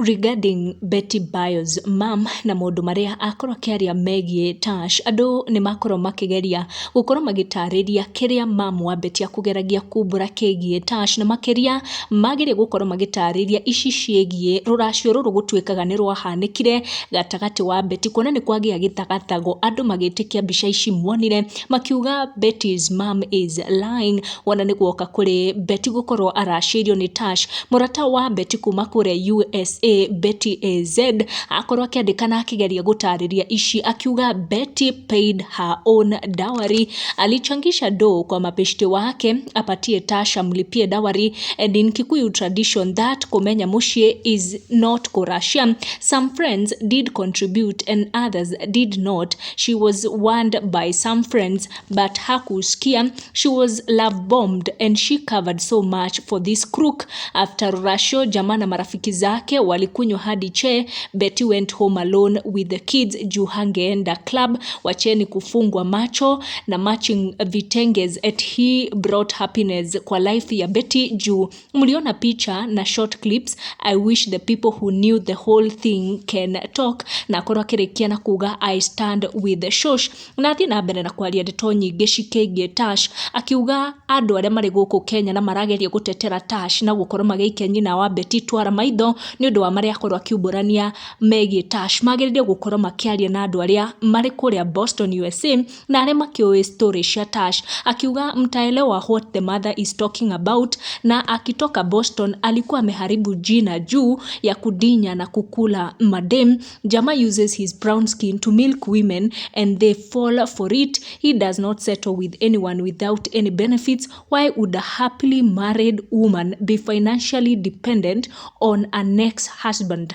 Regarding Betty Bayo's mum na maũndũ marĩa akorwo akĩaria megiĩ Tash, andũ nĩ makorwo makĩgeria gũkorwo magĩtarĩria kĩrĩa mum wa Betty akũgeragia kumbũra kĩgiĩ Tash, na makĩria mageria gũkorwo magĩtarĩria ici ciĩgiĩ rũracio rũrũ gũtuĩkaga nĩ rwahanĩkire gatagatĩ wa Betty, kuona nĩ kwagĩa gĩthagathago andũ magĩtĩkia mbica ici monire, makiuga Betty's mum is lying, wona nĩ guoka kũrĩ Betty gũkorwo aracĩirio nĩ Tash. Mũrata wa Betty kuma kũrĩa USA, Betty AZ, akorwo akĩandĩka na akĩgeria gũtarĩria ici akiuga Betty paid her own dowry, alichangisha do kwa mabeshte wake apatie Tash amlipie dowry, and in Kikuyu tradition that kumenya muciĩ is not kũracia. Some friends did contribute and others did not. She was warned by some friends but hakusikia. She was love bombed and she covered so much for this crook. After ruracio, jamaa na marafiki zake walikunywa hadi che. Betty went home alone with the kids juu hangeenda club. Wacheni kufungwa macho na matching vitenges at he brought happiness kwa life ya Betty juu mliona picha na short clips. I wish the people who knew the whole thing can talk. Na akorwo akĩrĩkia na kuga, "I stand with the shosh." Na athiĩ na mbere na kwaria ndeto nyingĩ cikĩgiĩ Tash, akiuga andũ arĩa marĩ gũkũ Kenya na marageria gũtetera Tash na gũkorwo magĩikia nyina wa Betty twara maitho nĩ ũndũ wa marĩa akorwo akiumbũrania megiĩ Tash, magĩrĩire gũkorwo makĩaria na andũ arĩa marĩ kũrĩa Boston, USA, na arĩa makĩũĩ story cia Tash. Akiuga mtaelewa what the mother is talking about, na akitoka Boston alikuwa ameharibu jina juu ya kudinya na kukula madem. Jama uses his brown skin to milk women and they fall for it. He does not settle with anyone without any benefits. Why would a happily married woman be financially dependent on an ex-husband?